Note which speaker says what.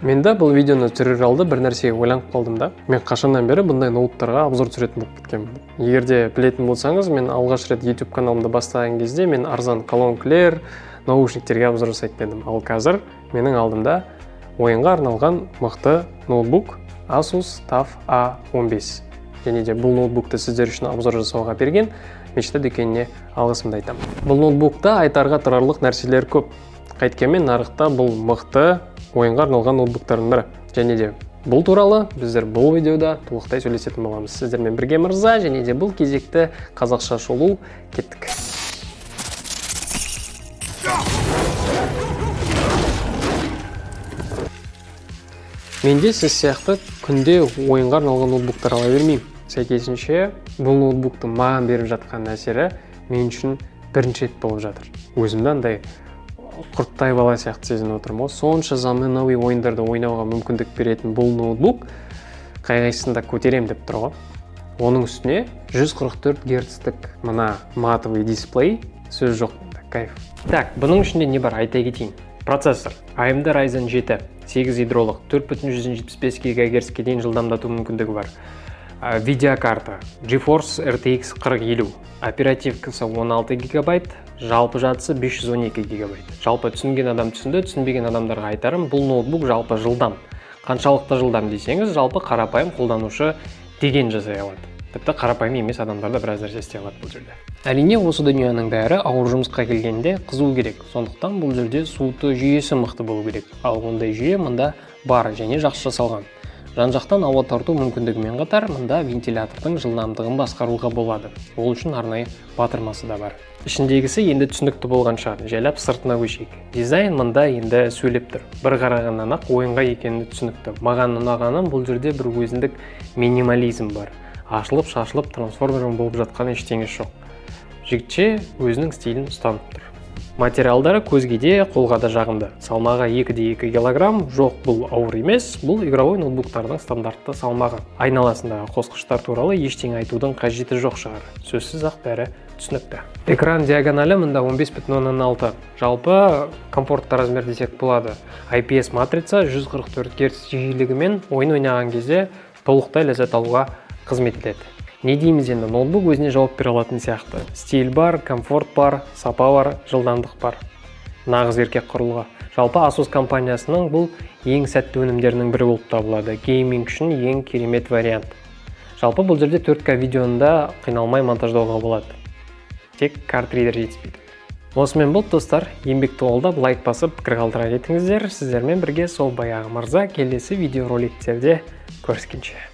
Speaker 1: Мен де бұл видеоны түсірер алды бір нәрсеге ойланып қалдым да. Мен қашаннан бері бұндай ноуттарға обзор түсіретін болып кеткенмін. Егер де білетін болсаңыз, мен алғаш рет YouTube каналымды бастаған кезде мен арзан колонкілер, наушниктерге обзор жасайтын едім. Ал қазір менің алдымда ойынға арналған мықты ноутбук Asus TUF A15. Және де бұл ноутбукты сіздер үшін обзор жасауға берген Мечта дүкеніне алғысымды айтамын. Бұл ноутбукта айтарға тұрарлық нәрселер көп. Қайткенмен нарықта бұл мықты ойынға арналған ноутбуктардың бірі. Және де бұл туралы біздер бұл видеода толықтай сөйлесетін боламыз. Сіздермен бірге Мырза, және де бұл кезекті қазақша шолу. Кеттік. Мен де сіз сияқты күнде ойынға арналған ноутбуктар ала бермеймін. Сәйкесінше, бұл ноутбуктың маған беріп жатқан әсері мен үшін бірінші рет болып жатыр. Өзімді андай құрттай бала сияқты сезініп отырмын ғой. Сонша заманауи ойындарды ойнауға мүмкіндік беретін бұл ноутбук қай қайсысын да көтерем деп тұр ғой. Оның үстіне 144 герцтік мына матовый дисплей, сөз жоқ, кайф. Так, бұның ішінде не бар, айта кетейін. Процессор AMD Ryzen 7, 8 ядролық, 4,75 ГГц-ке дейін жылдамдату мүмкіндігі бар. Видеокарта GeForce RTX 4050, оперативкасы 16 гигабайт, жалпы жадысы 512 гигабайт. Жалпы түсінген адам түсінді, түсінбеген адамдарға айтарым, бұл ноутбук жалпы жылдам. Қаншалықты жылдам десеңіз, жалпы қарапайым қолданушы деген жасай алады. Тіпті қарапайым емес адамдар да біраз нәрсе істей алады бұл жерде. Әрине, осы дүнияның бәрі ауыр жұмысқа келгенде қызу керек. Сондықтан бұл жерде суыту жүйесі мықты болу керек. Ал ондай жүйе мында бар және жақсы жасалған. Жан-жақтан ауа тарту мүмкіндігімен қатар, мында вентилятордың жылдамдығын басқаруға болады. Ол үшін арнайы батырмасы да бар. Ішіндегісі енді түсінікті болған шығар. Жайлап сыртына көшейік. Дизайн мында енді сөйлеп тұр. Бір қарағаннан ақ ойынға екені түсінікті. Маған ұнағаны, бұл жерде бір өзіндік минимализм бар. Ашылып шашылып трансформер болып жатқан ештеңесі жоқ. Жігітше өзінің стилін ұстанып тұр. Материалдары көзге де, қолға да жағымды. Салмағы 2,2 килограмм. Жоқ, бұл ауыр емес, бұл игровой ноутбуктардың стандартты салмағы. Айналасындағы қосқыштар туралы ештеңе айтудың қажеті жоқ шығар. Сөзсіз ақ бәрі түсінікті. Экран диагоналі мында 15,6. Жалпы комфортты размер десек болады. IPS матрица 144 Гц жиілігімен ойын ойнаған кезде толықтай ләззат алуға қызмет етеді. Не дейміз енді, ноутбук өзіне жауап бере алатын сияқты. Стиль бар, комфорт бар, сапа бар, жылдамдық бар. Нағыз еркек құрылғы. Жалпы Asus компаниясының бұл ең сәтті өнімдерінің бірі болып табылады. Гейминг үшін ең керемет вариант. Жалпы бұл жерде 4К видеоны да қиналмай монтаждауға болады. Тек картридер жетіспейді. Осымен болды, достар. Еңбекті қолдап, лайк басып, пікір қалдыра кетіңіздер. Сіздермен бірге сол баяғы Мырза, келесі видеороликтерде көріскенше.